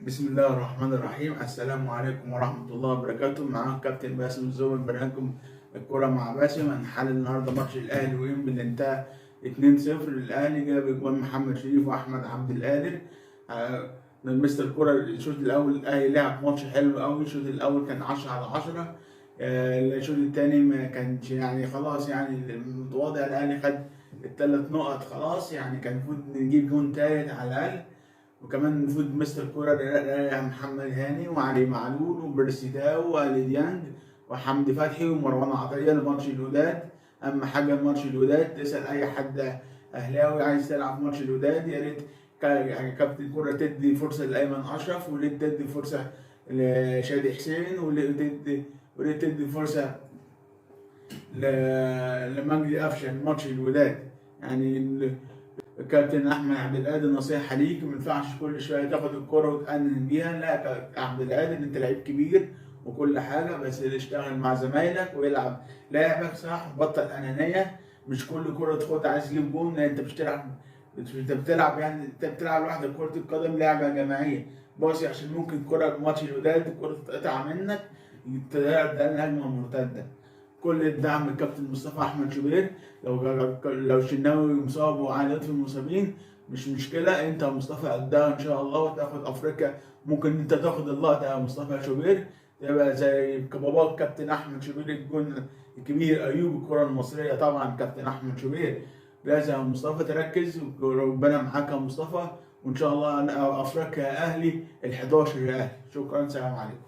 بسم الله الرحمن الرحيم. السلام عليكم ورحمة الله وبركاته. معاكم كابتن باسم الزوبي من برنامجكم الكرة مع باسم. هنحلل النهارده ماتش الأهلي وإنبي اللي انتهى 2-0 للأهلي، جاب أجوان محمد شريف وأحمد عبد القادر. مستر كرة الشوط الأول الأهلي لعب ماتش حلو أوي. الشوط الأول كان 10 على 10. الشوط التاني ما كانش، يعني خلاص، يعني المتواضع الأهلي خد الثلاث نقط خلاص، يعني كان المفروض نجيب جون تالت على الأقل. وكمان المفروض مستر كولر يريح محمد هاني وعلي معلول وبيرسي تاو وآلي ديانج وحمدي فتحي ومروان عطية لماتش الوداد. أهم حاجة ماتش الوداد، تسأل أي حد أهلاوي عايز تلعب ماتش الوداد، يا ريت يعني كابتن كورة تدي فرصة لأيمن أشرف، وليه تدي فرصة لشادي حسين، وليه تدي فرصة لمجدي قفشه ماتش الوداد. يعني الكابتن احمد عبد القادر، نصيحة ليك، ما ينفعش كل شوية تاخد الكرة وتأنن بيها. لا يا عبد القادر، انت لعيب كبير وكل حاجه، بس اشتغل مع زمايلك ويلعب لعبك صح، بطل انانيه. مش كل كرة تاخدها عايز تجيب جون. لا، انت مش بتلعب، انت بتلعب، يعني انت بتلعب لوحدك. كرة القدم لعبة جماعية، باصي عشان ممكن كرة ماتش الوداد الكرة تتقطع منك، ده هجمة مرتدة. كل الدعم الكابتن مصطفى احمد شوبير. لو الشناوي مصاب وعلي لطفي مصابين مش مشكله، انت يا مصطفى قدها ان شاء الله وتاخد افريقيا. ممكن انت تاخد اللقطة يا مصطفى شوبير، تبقى زي باباك كابتن احمد شوبير، الجون الكبير، ايوب الكره المصرية طبعا كابتن احمد شوبير. لازم يا مصطفى تركز، وربنا معاك يا مصطفى، وان شاء الله افريقيا يا اهلي، ال 11 يا اهلي. شكرا، سلام عليكم.